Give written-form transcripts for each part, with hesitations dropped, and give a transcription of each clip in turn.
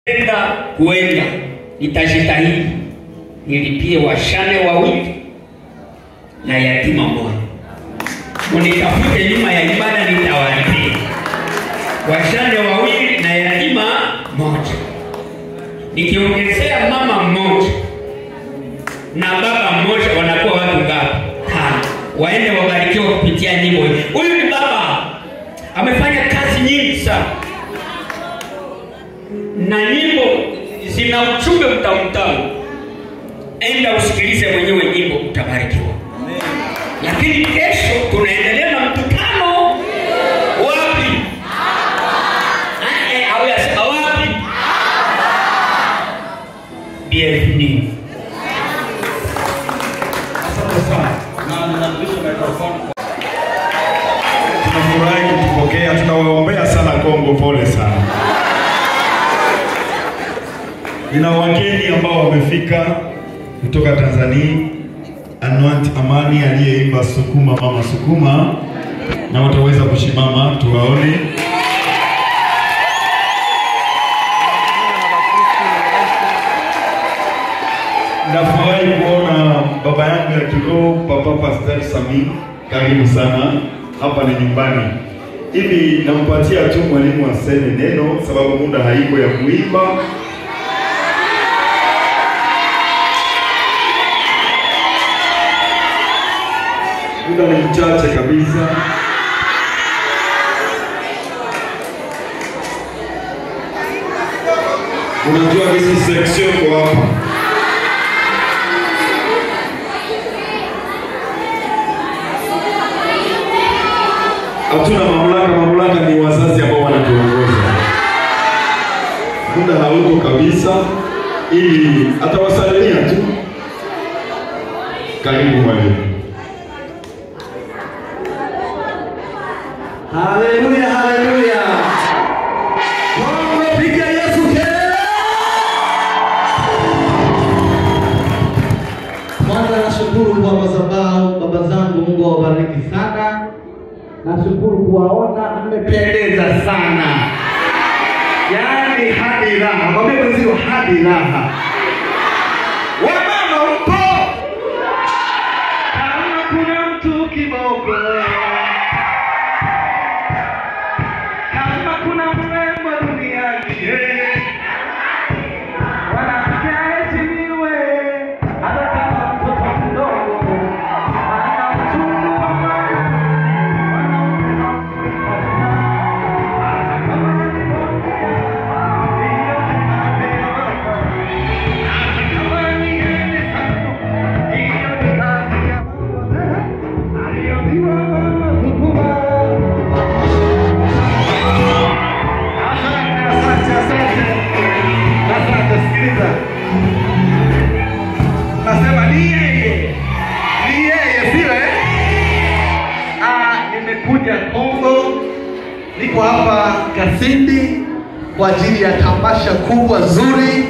Enda kuenda nitajitahidi nilipie washane wawili na yatima mmoja. Unitafute nyuma ya ibada nitawalipia. Washane wawili na yatima mmoja. Nikiongezea mama mmoja na baba mmoja wanakuwa watu ngapi? 5. Waende wabarikiwe kupitia nyimbo hii. Huyu ni baba. Amefanya kazi nyingi sana. Na nyimbo zina ujumbe mtamu mtamu. Enda usikilize mwenyewe nyimbo, utabarikiwa. Lakini kesho tunaendelea na mkutano. Wapi? Hapa. Wapi? Hapa. Bienvenue. Asante sana. Na ninarudisha microphone. Tunafurahi kutupokea, tunawaombea sana Kongo, pole sana. Nina wageni ambao wamefika kutoka Tanzania. Anoint Amani aliyeimba Sukuma Mama Sukuma, na wataweza kushimama tuwaone. Nafurahi kuona baba yangu ya kiroho, Papa Pastor Sami, karibu sana, hapa ni nyumbani. Hivi nampatia tu mwalimu aseme neno sababu muda haiko ya kuimba. Muda ni mchache kabisa. Unajua hizi section kwa hapa. Hatuna mamlaka, mamlaka ni wazazi ambao wanatuongoza. Muda hauko kabisa, ili atawasalimia tu. Karibu mwalimu. Haleluya, haleluya. Kongo, piga Yesu kelele. Kwanza nashukuru kwa madhabahu, baba zangu, Mungu awabariki sana. Nashukuru kuwaona, mmependeza sana. Yaani hadi raha. Mwambie mwenzio hadi raha. Wamama mpo? Kama kuna mtu kiboko, kama kuna mrembo duniani, mwanamke aheshimiwe hata kama mtoto mdogo, ana uchungu wa mama, mwanamke hata kama ni bondia, hiyo ni kazi ya mama. Hata kama ni hesabu, hiyo ni kazi ya mama. Aliambiwa mama sukuma. Asante, asante. Asante, sikiliza. Nasema ni yeye. Ni yeye, sio eh? Nimekuja Kongo. Niko hapa Kasindi kwa ajili ya tamasha kubwa zuri.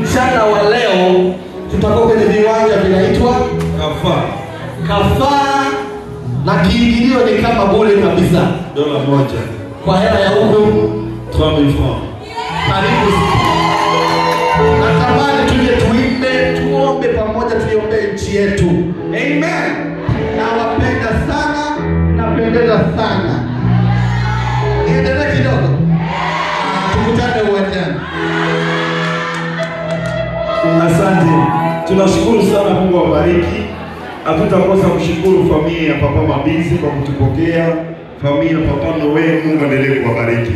Mchana wa leo tutakuwa kwenye viwanja vinaitwa Kafaa. Kafaa, na kiingilio ni kama bure kabisa. $1. Kwa hela ya huku 3000 francs. Karibu. Natamani tuje tuimbe, tuombe pamoja, tuiombee nchi yetu. Amen. Nawapenda sana, napendeza sana. Niendelee kidogo. Tukutane uwanjani. Asante. Tunashukuru sana, Mungu awabariki. Hatutakosa kushukuru familia ya Papa Mabizi kwa kutupokea, familia ya Papa Noe, Mungu aendelee kuwabariki.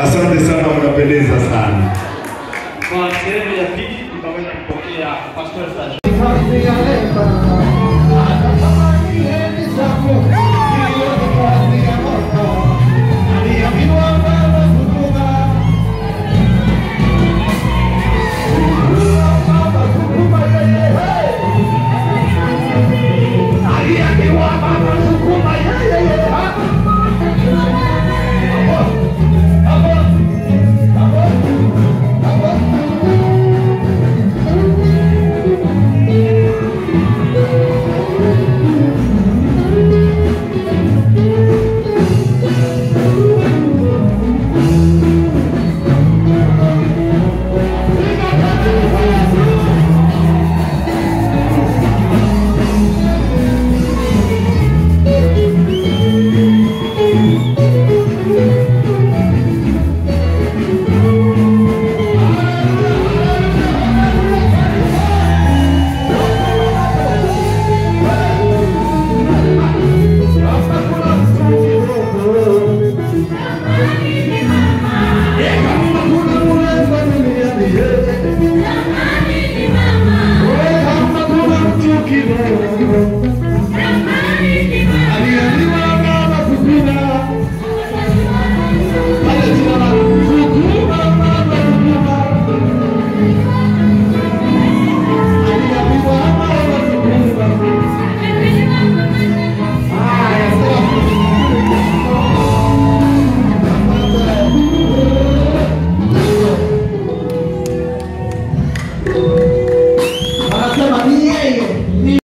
Asante sana, mnapendeza sana. Kwa sehemu ya pili tutaweza kupokea Pastor Sajo.